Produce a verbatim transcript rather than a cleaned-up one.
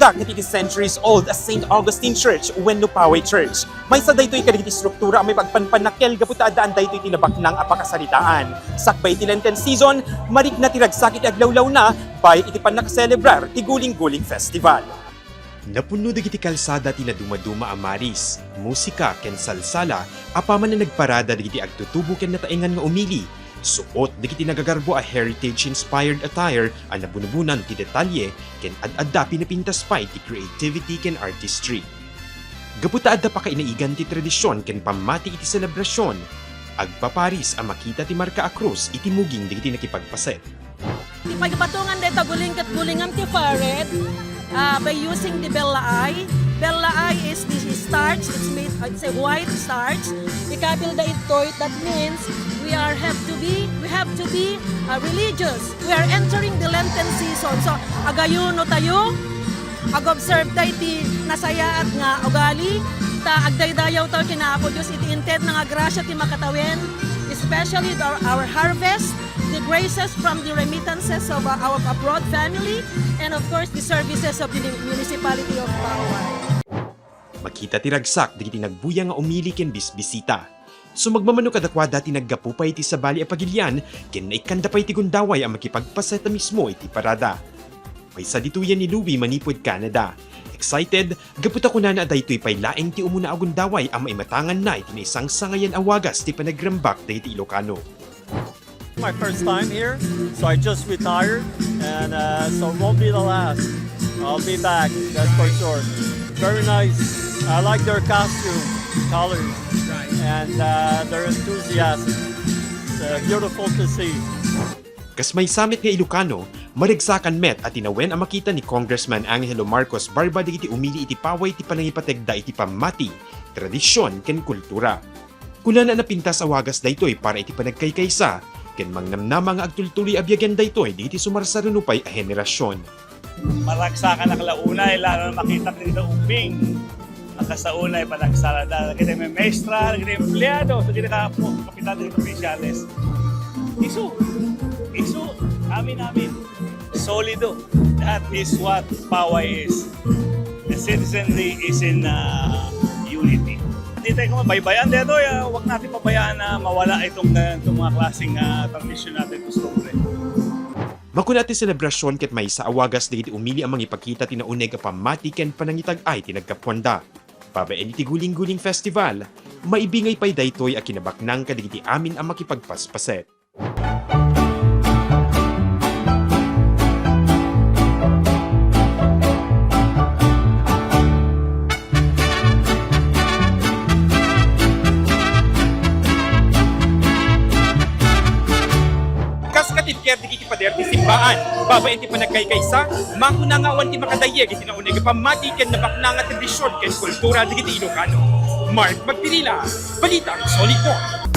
Ket iti centuries-old a Saint Augustine Church wenno Paway Church. Maysa daytoy kadagiti struktura a maipagpanpannakkel gapu ta addaan daytoy ti nabaknang a pakasaritaan. Sakbay ti Lenten season, marikna ti ragsak iti aglawlawna bayo iti pannakaselebrar ti Guling-Guling Festival. Napunno dagiti kalsada ti nadumaduma a maris, musika, ken salsala apaman a nagparada dagiti agtutubo ken nataengan nga umili. Suot dagiti nagagarbo a heritage-inspired attire a nabunobunan ti detalye ken ad-adda pinapintas pay ti creativity ken artistry. Gapu ta adda pakainaigan ti tradision ken pammati iti selebrasion, agpaparis a makita ti marka a krus iti muging dagiti nakipagpaset. Ti pagbatongan dayta guling ket gulingan ti pared, ah, by using the bellaay. Bellaay is the starch. It's made, it's a white starch. Ikabil daytoy, that means we are have to be, we have to be, ah, religious. We are entering the Lenten season. So, agayuno tayo, ag-observe tayo ti nasayaat nga ugali, ta agdaydayaw tayo ken Apo Dios iti inted nga grasia ti makatawen, especially our, our harvest, the graces from the remittances of, uh, our abroad family, and of course, the services of the municipality of Paway. Makita ti ragsak dagiti nagbuya nga umili ken bisbisita. Sumagmamano kadakuada ti naggapu pay iti sabali a pagilian ken naikkanda pay ti gundaway a makipagpaset a mismo iti parada. Maysa ditoyen ni Louie manipud Canada. Excited, gapu ta kunana a daytoy pay laeng ti umuna a gundaway a maimatanganna iti naisangsangayan a wagas ti panagrambak dagiti Ilocano. My first time here, so I just retired, and, uh, so it won't be the last. I'll be back, that's for sure. Very nice. I like their costume, colors, and, uh, their enthusiasm. It's, uh, beautiful to see. Kas maysa met nga Ilocano, maragsakan met a tinawen a makita ni Congressman Angelo Marcos Barba dagiti umili iti paway ti panangipategda iti pammati, tradision, ken kultura. Kunana a napintas a wagas daytoy para iti panagkaykaysa ken mangnamnama nga agtultuloy a biagen daytoy dagiti sumarsaruno pay a henerasion. Maragsakan a kalaunay, lalo na makita dagiti ubbing. Nakasaunay panagsarada, dagiti memestra, dagiti empleado, dagiti kapu-, kapitan, dagiti opisyales. Isu, isu, amin, amin. Solido. That is what Paway is. The citizenry is in, uh, unity. Hindi tayo mabaybayan dito, uh, wag natin pabayaan na mawala itong, uh, itong mga klaseng, uh, tradisyon natin, kostumbre. Makuna ti selebrasion ket maysa a wagas dagiti umili a mangipakita ti nauneg a pammati ken panangitag-ay ti naggapuanda. Babaen iti Guling-Guling Festival, maibingay pay daytoy a kinabaknang kadagiti amin a makipagpaspaset. Kas katibker dagiti pader ti simbaan, babaen ti panagkaykaysa, makuna nga awan ti makadayyeg iti nauneg a pammati ken nabaknang a tradision ken kultura dagiti Ilocano. Mark Magpirila, Balitang Solid North.